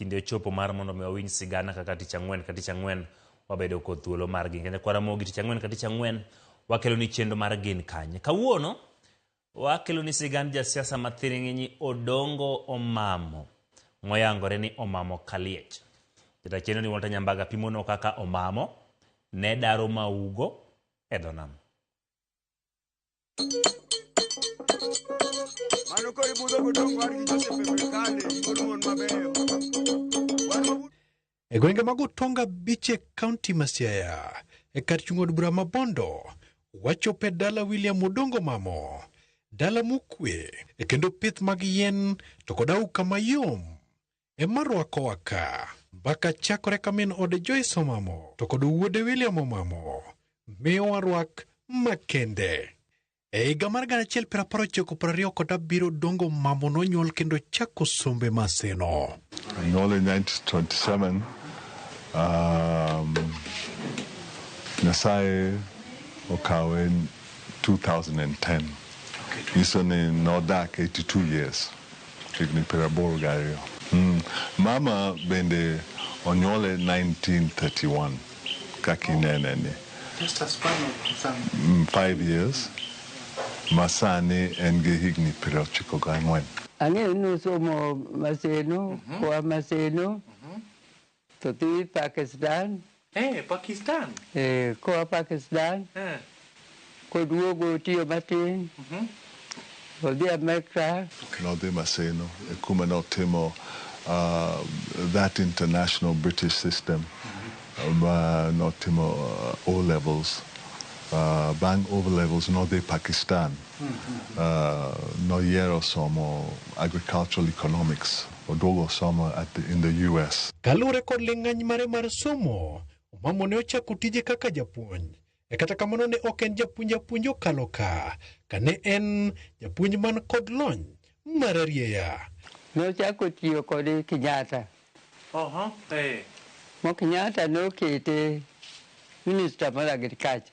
Kinde ochopo mar mondo mi wawinj sigana kaka tich ang'wen ka tich ang'wen wabedo kod thuolo mar gin kanye. Kwaramogi tich ang'wen ka tich ang'wen wakelo ni chenro mar gin kanye. Kawuono wakelo ni sigand jasiasa ma thiring'inyi Odongo Omamo moyangore ni omamo kaliech. Jata chenro ni Walter Nyambaga pimonwa kaka Omamo ne daro maugo e dho nam. Mano koro ibudho godongo war gi Joseph e Brikale, wuod mon mabeyo. Wan mabudho E gwenge mag Utonga Beach e kaunti ma Siaya, e kar chung' od bura ma Bondo, wachopo e dala William Odongo Mamo, dala mokwe, e kendo pith mag yien to kod auka mayom ema rwakowa ka. Mbaka chakore ka min ode Joyce Omamo to kod wuode William Omamo miyowa rwak makende. E higa mar 1997 Odongo Omamo nonyuol kendo chako sombe Maseno. Anyuol in 1927. Nyasaye okawe in 2010. Nyiso ni nodak 82 years. Higni 82. Mama bende onyuole 1931 kaka inene ni. Just a span of some 5 years ma sani en gi higni 94. Ang'eyo ni nosomo Maseno, koa Maseno to dhi Pakistan. Pakistan. Koa Pakistan koduogo otiyo matin, odhi Amerika. Nodhi Maseno e kuma notimo that international British system ma notimo O levels. Bang' O levels nodhi Pakistan. Noyiero somo agricultural economics. Oduogo somo in the US. Kaluwore kod ling'any mare mar somo, Omamo ne ochako tije kaka japuonj. E kata kamano ne ok en japuonj apuonj okalo ka, kane en japuonj man kod lony mar arieya. Nochako tiyo kod Kenyatta. Mo Kenyatta nokete minister mar agriculture.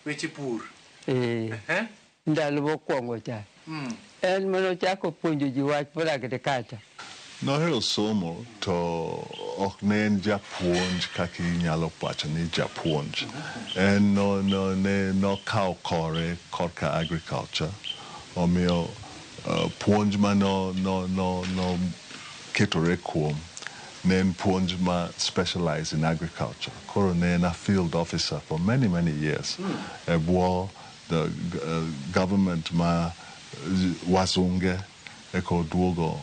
Weche pur. Ndalo mokwongo cha. En manochako puonjo ji wach mar agriculture. Nohero somo to ok ne en japuonj kaka inyalo wacho ni japuonj. En no, no, ne nokawo kore korka agriculture. Omiyo puonj ma no, no, no, no ketore kuom ne en puonj ma specialize in agriculture. Koro ne en a field officer for many, many years e bwo the government ma wazunge eka oduogo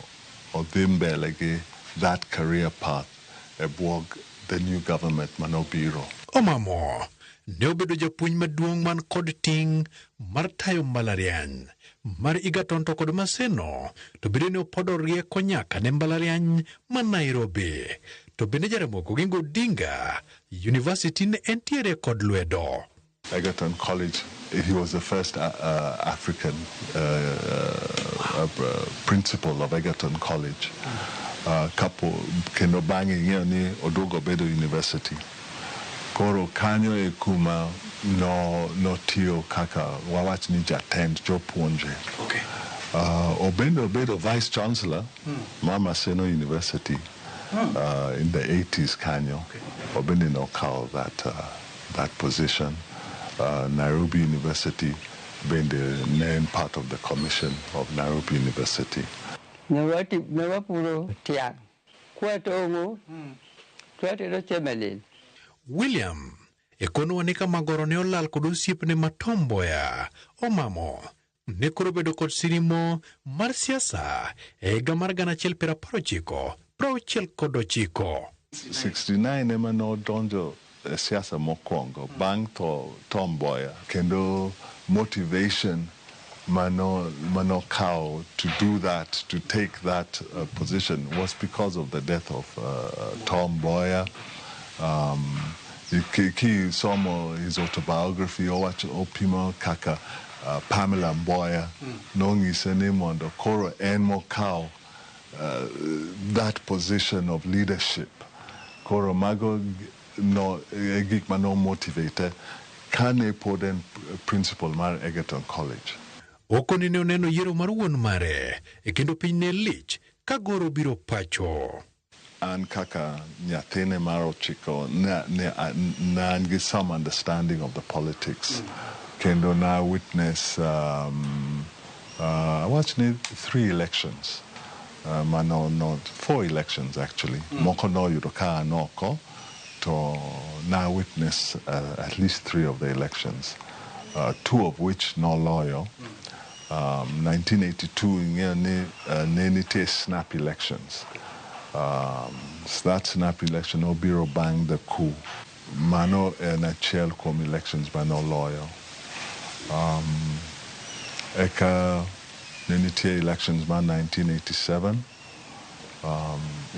odhi mbele gi that career path e bwo the new government manobiro. Omamo ne obedo japuonj maduong' man kod ting' mar tayo mbalariany mar Egerton to kod Maseno, to bende ne opodo rieko nyaka ne mbalariany ma Nairobi. To bende Jaramogi Oginga Odinga University ne entiere kod lwedo. Egerton College, he was the first African principal of Egerton College. Kapo kendo bang'e ing'eyo ni oduogo obedo university. Koro kanyo e kuma no notiyo kaka wawach ni jatend jopuonje. Obende obedo vice chancellor mar Maseno University in the 80s kanyo. Obende nokawo that position. Nairobi University bende ne en part of the commission of Nairobi University. Ne wapuro tiang'. Kwatong'o, twatero Chemelil. William e konowa ni ka Magoro ne olal kod osiepne ma Tom Mboya, Omamo ne koro bedo kod sirimo mar siasa e higa mar 1969. 69 ema nodonjo e siasa mokwongo bang' tho Tom Mboya, kendo motivation mano kawo to do that, to take that position was because of the death of Tom Mboya. Ki somo his autobiography, owacho opimo kaka Pamela Mboya nong'ise ni mondo koro en mokaw that position of leadership. Koro mago no e gik mano motivate kane pod en principal mar Egerton College. Okoni ne oneno yiero mar wuon mare e kendo piny ne lich ka Goro biro pacho. An kaka nyathine mar ochiko ne an gi some understanding of the politics. Kendo na witness awach ni three elections. Mano not four elections actually. Moko noyudo ka an oko to na witness at least three of the elections. Two of which noloyo. 1982 ing'eyo ni ne nitie snap elections. So that snap election obiro bang' the coup. Mano en achiel kuom elections manoloyo. Eka ne nitie elections mar 1987.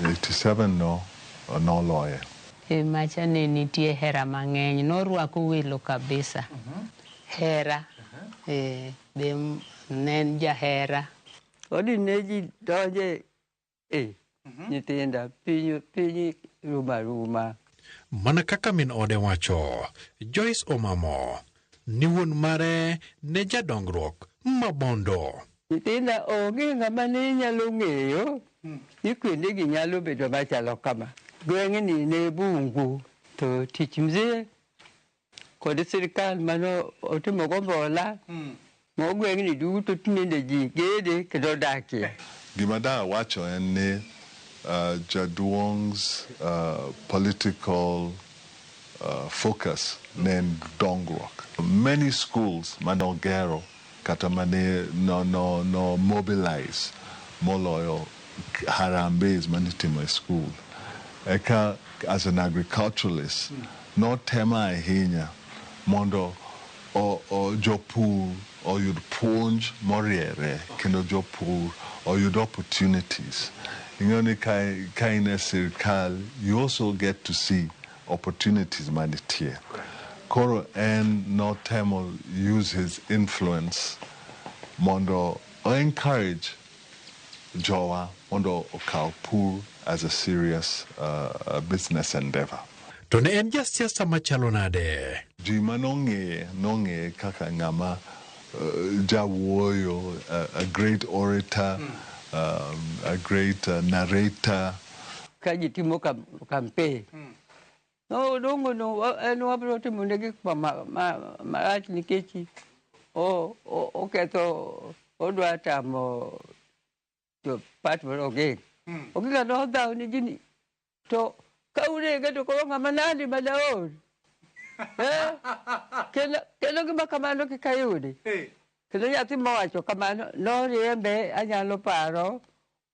87 no noloye. E macha ne nitie hera mang'eny, norwako welo kabisa. Hera, be ne en jahera. Odi ne ji donje e nyithinda piny piny ruma ruma. Mana kaka min ode wacho, Joyce Omamo, ni wuon mare ne jadongruok mabondo. Nyithinda onge ng'ama ne nyalo ng'eyo ni kuondegi nyalo bedo machalo kama. Gweng'ni ne bungu to tich mzee kod sirikal mane otimogo mbola mo gweng'ni duto tinende ji gede kendo odakie. Gima da wacho en ni jaduong's political focus ne en dongruok. Many schools manogero kata mane no mobilize moloyo harambees manitimo e school. Eka as an agriculturalist notemo ahinya mondo o jopur oyud puonj moriere kendo jopur oyud opportunities. Ing'eyo ni ka in e sirkal, you also get to see opportunities manitie. Koro en notemo use his influence mondo o encourage jowa mondo okaw pur as a serious business endeavor. To ne en jasiasa machalo nade? Ji manong'eye nong'eye kaka ng'ama jawuoyo, a great orator, a great narrator. Ka ji timo campaign. No Odongo no en wabiro timo ne gik marach nikech oketho odwa tamo jo part mar Oginga. Oginga nodhaw ni ji ni to ka unege to koro ng'ama nadi ma daor. Kendo gima kamano kik ayudi. Kendo nyathi mowacho kamano noriembe anyalo paro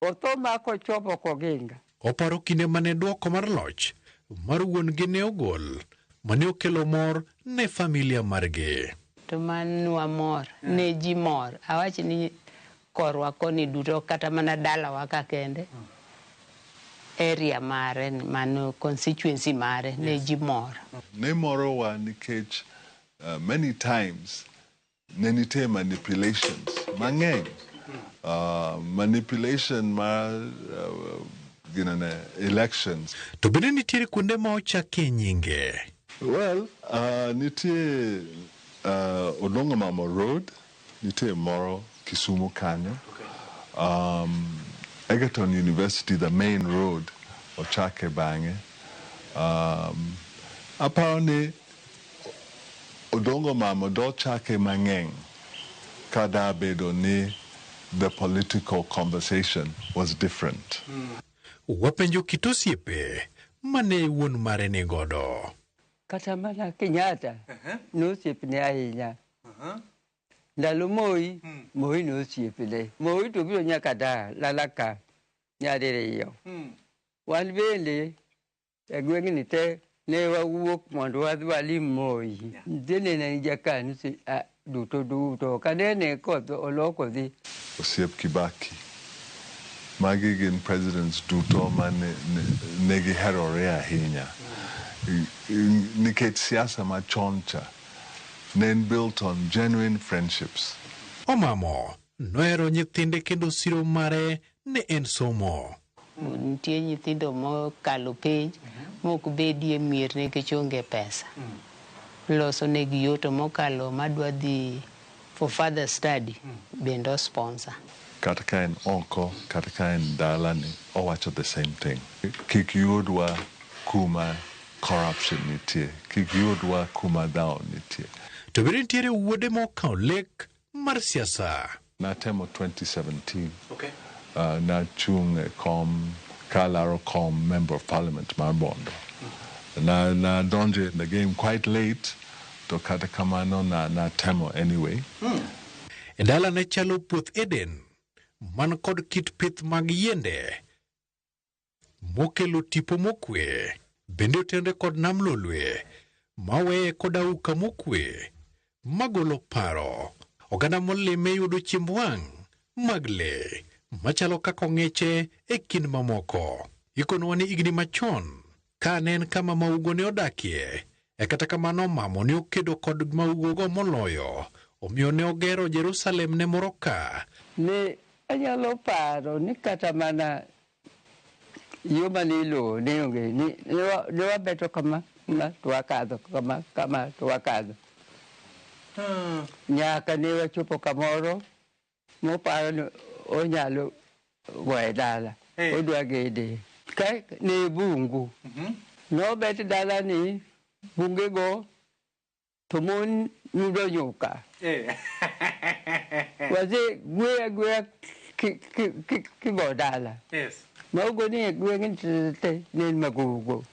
otho ma kochopo Koginga. Oparo kinde mane duoko mar loch mar wuon-gi ne ogol mane okelo mor ne familia margi. To manwa mor, ne ji mor. Awach ni korwa koni duto kata mana dalawa ka kende. Area mare, mano constituency mare, ne ji mor. Ne morowa nikech many times ne nitie manipulations mang'eny. Manipulation mar ginene elections. To bende nitiere kuonde ma ochakie nyinge. Well, nitie Odongo Mamo Road, nitie moro Kisumu kanyo. Egerton University, the main road, ochake bang'e. Aparo ni Odongo Mamo dochake mang'eny ka da bedo ni the political conversation was different. Wapenjo kit osiepe mane wuon mare ni godo. Kata mana Kenyatta nosiepne ahinya. Ndalo Moi, Moi nosiepne. Moi to biro nyaka dala ka nyadiriyo. Wan bende e gweng'ni te ne wawuok mondo wadhi walim Moi. Mzee ne en jakanyo duto duto. Kanene koth oloko dhi. Osiep Kibaki. Magi gin presidents duto ma ne giherore ahinya. Nikech siasa machon cha ne en built on genuine friendships. Omamo nohero nyithinde kendo siro mare ne en somo. Nitie nyithindo mokalo penj mok bedie mier nikech onge pesa. Loso negi yoto mokalo madwa dhi for further study bende o sponsor. Kata ka en oko, kata ka en dalani, owacho the same thing. Kik yudwa kuma corruption nitie, kik yudwa kuma dhawo nitie. To bende nitiere wuode mokawo lek mar siasa. Natemo 2017. Okay. Nachung' e kom kalaro kom member of parliament mar Bondo. Na nadonjo in the game quite late, to kata kamano na natemo anyway. E dala ne chalo puoth Eden man kod kit pith mag yiende mokelo tipo mokwe, bende otenre kod nam lolwe maweye kod auka mokwe magolo paro. Oganda molime yudo chiemb wang' mag le machalo kaka ong'eche e kind mamoko. Ikonowa ni higni machon ka ne en kama Maugo ne odakie, e kata kamano Mamo ne okedo kod Maugo go moloyo, omiyo ne ogero Jerusalem ne moro ka. Ne anyalo paro ni kata mana yo mane iluwo ne onge ni ne wabeto kama kama to wakadho kama kama to wakadho. Nyaka ne wachopo kamoro moparo ni onyalo goye dala. Odwa gede. Ka ne bungu. Nobet dala ni bungego to mon yudo nyuka. Wadhi gweya gweya kigo dala. Mago ni e gweng' te ne en Magogo.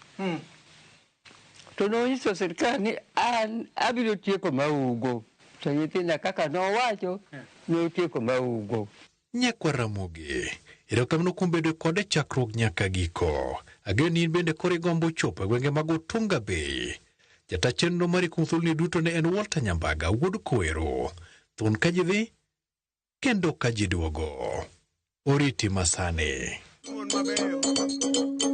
To nonyiso sirkal ni an abiro tieko Maugo. To nyithinda kaka nowacho, notieko Maugo. Nyakwar Ramogi, erokamano kuom bedo kode chakruok nyaka giko. Ageno ni in bende koro igombo chopo e gwenge mag Otunga Bay. Jata chenro mari kuom thuoloni duto ne en Walter Nyambaga wuod Kwero. Thun ka ji dhi, kendo ka ji duogo. Oriti masani. Mon mabeyo.